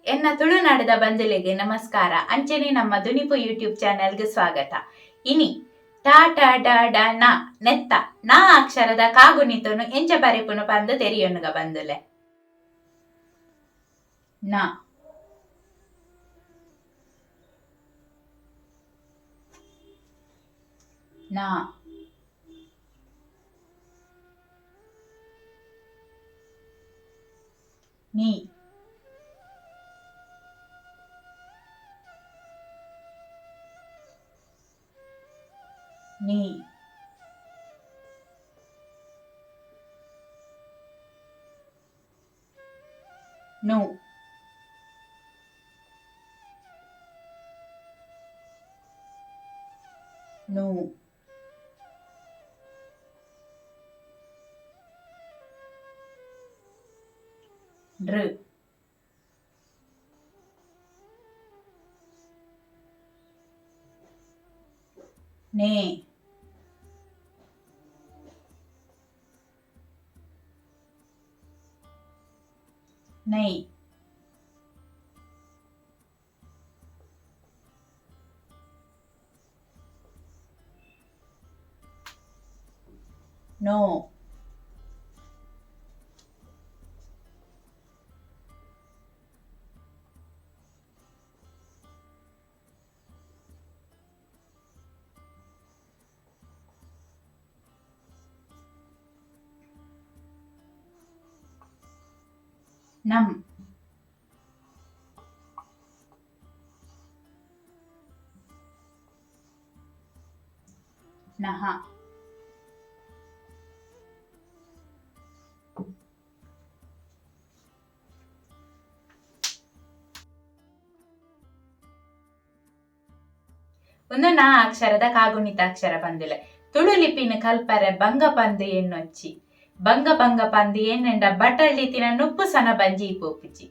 ಎನ್ನ ತುಳುನಾಡದ ಬಂಧುಲೆಗ್ ನಮಸ್ಕಾರ ಅಂಚನೆ ನಮ್ಮ ದುನಿಪು ಯೂಟ್ಯೂಬ್ ಚಾನೆಲ್ಗೆ ಸ್ವಾಗತ. ಇನಿ ಟಾ ಟ ಡ ಡ ನ ನೆತ್ತ ನಾ ಅಕ್ಷರದ ಕಾಗುಣಿತನು ಎಂಚ ಬರೆಪುನು ಪಂದ್ ತೆರಿಯೊನುಗ ಬಂದುಲೆ. ನ ನ ನಿ ನಿ ನು ನು ನೃ ನೇ ನೈ ನೋ ನಂ ನಹ. ಒಂದು ನಾ ಅಕ್ಷರದ ಕಾಗುಣಿತಾಕ್ಷರ ಬಂದಿಲ್ಲ. ತುಳು ಲಿಪಿನ ಕಲ್ಪರೆ ಬಂಗ ಪಂದು ಎಣ್ಣೊಚ್ಚಿ ಬಂಗ ಬಂಗ ಪಂದು ಎಣ್ಣೆಂಡ ಬಟಳ್ಳಿ ತಿನ ನುಪ್ಪು ಸನ ಬಂಜಿ ಪೋಪುಜಿ.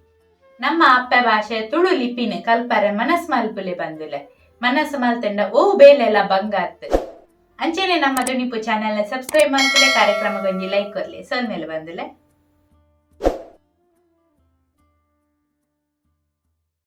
ನಮ್ಮ ಅಪ್ಪೆ ಭಾಷೆ ತುಳು ಲಿಪಿನ ಕಲ್ಪರೆ ಮನಸ್ ಮಲ್ಪುಲೆ ಬಂದುಲೆ. ಮನಸ್ಸು ಮಲ್ತಂಡ ಓ ಬೇಲೆಲ್ಲ ಬಂಗಾತ್. ಅಂಚೆನೆ ನಮ್ಮ ದುನಿಪು ಚಾನೆಲ್ ಸಬ್ಸ್ಕ್ರೈಬ್ ಮಾಡ್ತಲೆ, ಕಾರ್ಯಕ್ರಮ ಗೊಂಜಿ ಲೈಕ್ ಕೊರ್ಲೆ, ಸೊಲ್ಮೇಲೆ ಬಂದುಲೆ.